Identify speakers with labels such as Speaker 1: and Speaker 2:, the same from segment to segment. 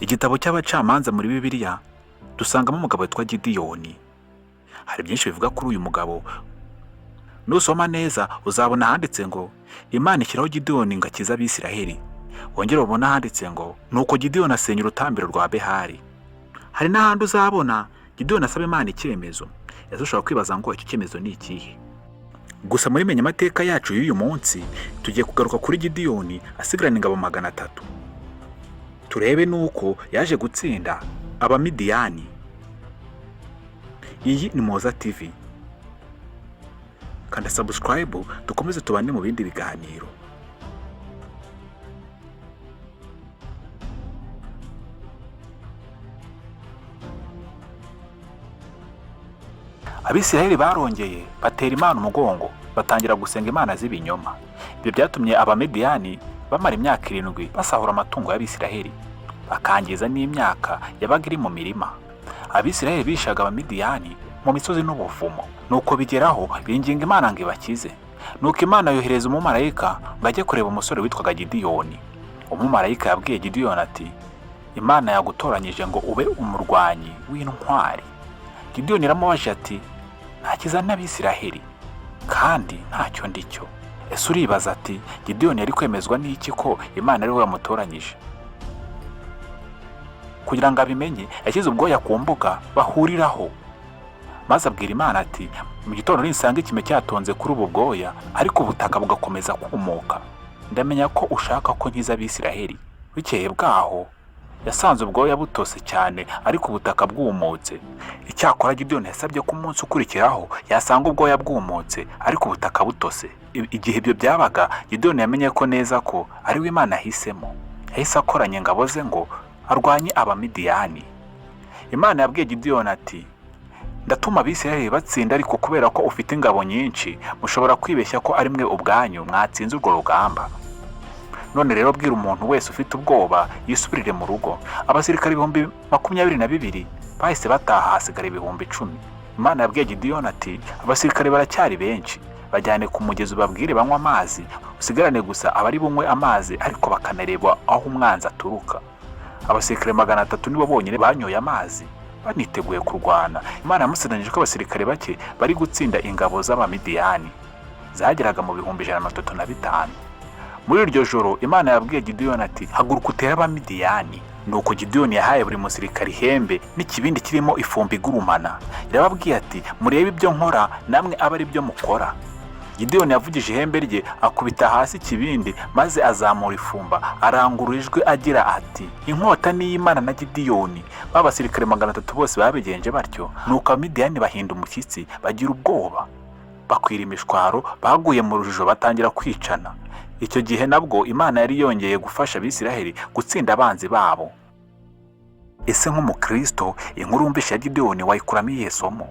Speaker 1: Igitabo cy'Abacamanza muri Bibiliya dusangamo umugabo witwa Gidiyoni. Hari byinshi bivuga kuri uyu mugabo. Nusoma neza uzabona ahanditse ngo Imana ishyiraho Gidiyoni ngo akize Abisiraheli. Wongere ubone ahanditse ngo nuko Gidiyoni asenya urutambiro rwa Behali. Hari n'ahandi uzabona Gidiyoni asaba Imana icyemezo. Ese ushobora kwibaza ngo icyo cyemezo ni ikihe? Gusa muri Menya Amateka yacu y'uyu munsi tugiye kugaruka kuri Gidiyoni asigarana ingabo 300. Turebe nuko yaje gutsinda Abamidiyani. Iyi ni Moza TV. Kanda subscribe dukomeze tubane mu bindi biganiro. Abisiraheli barongeye batera Imana umugongo, batangira gusenga imana z'ibinyoma. Ibyo byatumye Abamidiyani bamara imyaka 7 basahura amatungo y'Abisiraheli, bakangiza n'imyaka yabaga iri mu mirima. Abisiraheli bishaga Abamidiyani mu misozi n'ubuvumo. Nuko bigeraho binginga Imana ngo ibakize. Nuko Imana yohereza umumarayika ngo ajye kureba umusore witwaga Gidiyoni. Umumarayika yabwiye Gidiyoni ati Imana yagutoranyije ngo ube umurwanyi w'intwari. Gidiyoni yaramubajije ati ntakiza n'Abisiraheli kandi ntacyo ndicyo. Ese uribaza ati Gidiyoni yari kwemezwa n'iki ko Imana ari we yamutoranyije? Kugira ngo abimenye yashyize ubwoya ku mbuga bahuriraho, maze abwira Imana ati mu gitondo ninsanga ikime cyatonze kuri ubu bwoya ariko ubutaka bugakomeza kumuka, ndamenya ko ushaka ko nkiza Abisiraheli. Bukeye bwaho yasanze ubwoya butose cyane ariko ubutaka bwumutse. Icyakora Gidiyoni yasabye ko umunsi ukurikiraho yasanga ubwoya bwumutse ariko ubutaka butose. Igihe ibyo byabaga Gidiyoni yamenye ko neza ko ari we Imana ahisemo. Yahise akoranya ingabo ze ngo arwanye Abamidiyani. Imana yabwiye Gidiyoni ati ndatuma Abisiraheli batsinda, ariko kubera ko ufite ingabo nyinshi mushobora kwibeshya ko ari mwe ubwanyu mwatsinze urwo rugamba. None rero bwira umuntu wese ufite ubwoba yisubirire mu rugo. Abasirikare 22,000 bahise bataha, hasigara 10,000. Imana yabwiye Gidiyoni ati abasirikare baracyari benshi, bajyane ku mugezi ubabwire banywe amazi, usigarane gusa abari bunywe amazi ariko bakanareba aho umwanzi aturuka. Abasirikare 300 nibo bonyine banyoye amazi baniteguye kurwana. Imana yamusezeranyije ko abasirikare bake bari gutsinda ingabo z'Abamidiyani zageraga mu 135,000. Muri iryo joro Imana yabwiye Gidiyoni ati haguruka utere Abamidiyani. Nuko Gidiyoni yahaye buri musirikare ihembe n'ikibindi kirimo ifumbi igurumana. Yarababwiye ati murebe ibyo nkora namwe abe ari byo mukora. Gidiyoni yavugije ihembe rye akubita hasi ikibindi maze azamura ifumba arangurura ijwi agira ati inkota ni iy'Imana na Gidiyoni. Ba basirikare 300 bose babigenje batyo. Nuko Abamidiyani bahinda umushyitsi bagira ubwoba, bakwira imishwaro, baguye mu rujijo batangira kwicana. Icyo gihe nabwo Imana yari yongeye gufasha Abisiraheli gutsinda abanzi babo. Ese nk'umukristo inkuru wumvishe ya Gidiyoni wayikuramo iyihe somo?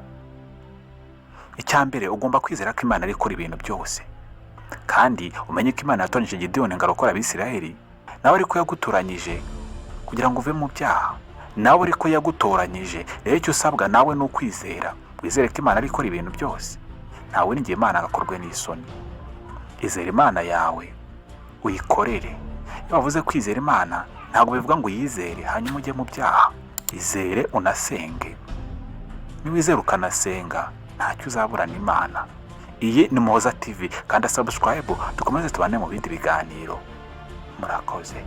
Speaker 1: Icya mbere ugomba kwizera ko Imana ari ikora ibintu byose, kandi umenye ko Imana yatoranyije Gidiyoni ngo arokore Abisiraheli, nawe ariko yagutoranyije kugira ngo uve mu byaha, nawe ariko yagutoranyije. Rero icyo usabwa nawe ni ukwizera, wizere ko Imana ari ikora ibintu byose. Ntawe wiringiye Imana agakorwe n'isoni. Izere Imana yawe uyikorere. Iyo bavuze kwizera Imana ntabwo bivuga ngo uyizere hanyuma ujye mu byaha. Izere unasenge. Niwizera ukanasenga ntacyo uzaburana Imana. Iyi ni Muhoza TV, kanda subscribe dukomeze tubane mu bindi biganiro. Murakoze.